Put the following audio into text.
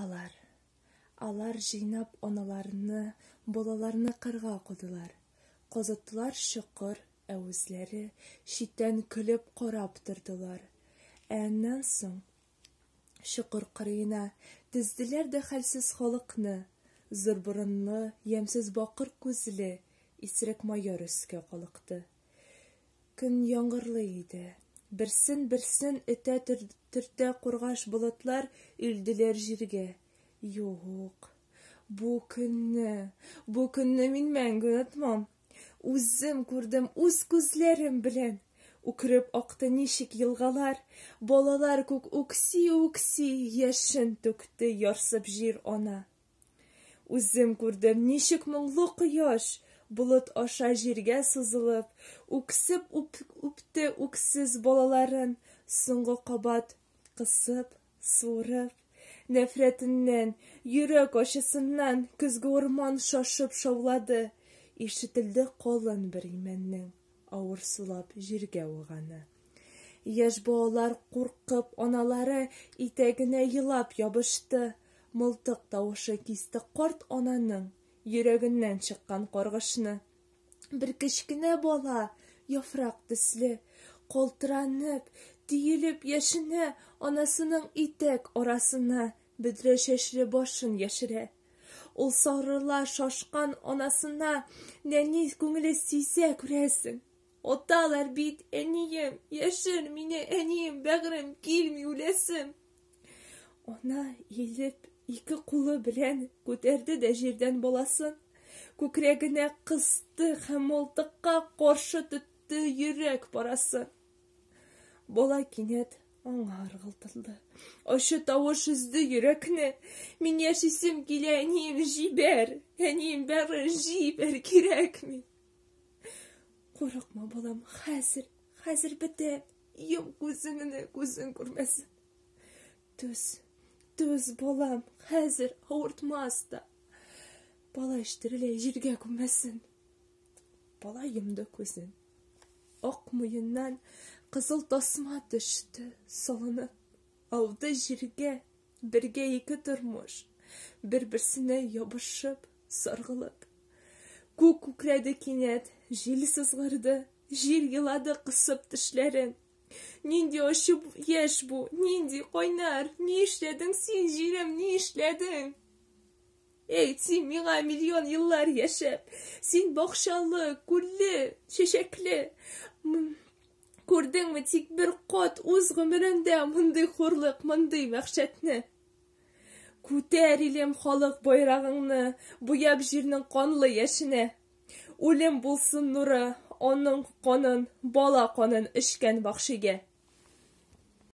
Алар, алар җыйнап аналарны, балаларны кырга кудылар. Казыттылар чокыр, ә үзләре читтән көлеп карап тордылар. Ә аннан соң чокыр кырыена тезделәр дә хәлсез халыкны. Зур борынлы, ямьсез бакыр күзле исерек майор өскә калыкты. Көн яңгырлы иде. Берсен-берсен этә-төртә кургаш болытлар өелделәр җиргә. Юк, бу көнне, бу көнне мин мәңге онытмам. Үзем күрдем, үз күзләрем белән. Үкереп акты ничек елгалар, балалар күк үкси-үкси яшен түкте ярсып җир ана. Үзем күрдем, ничек моңлы кояш, болыт аша җиргә сузылып, үксеп үпте үксез балаларын, соңгы кабат кысып, суырып. Нәфрәтеннән, йөрәк ачысыннан көзге урман шашып шаулады, ишетелде калын бер имәннең авыр сулап җиргә ауганы. Яшь балалар куркып аналары итәгенә елап ябышты. Мылтык тавышы кисте карт ананың йөрәгеннән чыккан каргышны. Бер кечкенә бала, яфрак төсле, калтыранып, төелеп яшенә, анасының итәк арасына бөдрә чәчле башын яшерә. Ул сарыла шашкан анасына нәни күңеле сизә, күрәсең. Аталар бит, әнием, яшер мине, әнием, бәгърем, килми үләсем. Ана иелеп, ике кулы белән күтәрде дә җирдән баласын, күкрәгенә кысты һәм мылтыкка каршы тотты йөрәк парасын. Бала кинәт аңа ыргылтылды. Ачы тавыш өзде йөрәкне. Мин яшисем килә, әнием, җибәр! Әнием, бәгърем, җибәр, кирәкми. Курыкма, балам, хәзер, хәзер бетә. Йом күзеңне, күзең күрмәсен. Түз, түз, балам, хәзер авыртмас та. Бала иштерелә җиргә күммәсен. Бала йомды күзен. Ак муеннан кызыл тасма төште, салынып. Ауды җиргә, бергә ике тормыш, бер-берсенә ябышып, саргылып. Күк күкрәде кинәт, җил сызгырды, җир елады кысып тешләрен. Нинди ачы яшь бу, нинди кайнар, ни эшләдең син, җирем, ни эшләдең? Әйт, син миңа миллион еллар яшәп, син бакчалы, күлле, чәчәкле. Күрдеңме тик бер кат үз гомереңдә мондый хурлык, мондый вәхшәтне? Күтәр, илем, халык байрагыңны, буяп җирнең канлы яшенә. Үлем булсын нуры, аның канын, бала канын эчкән вәхшигә.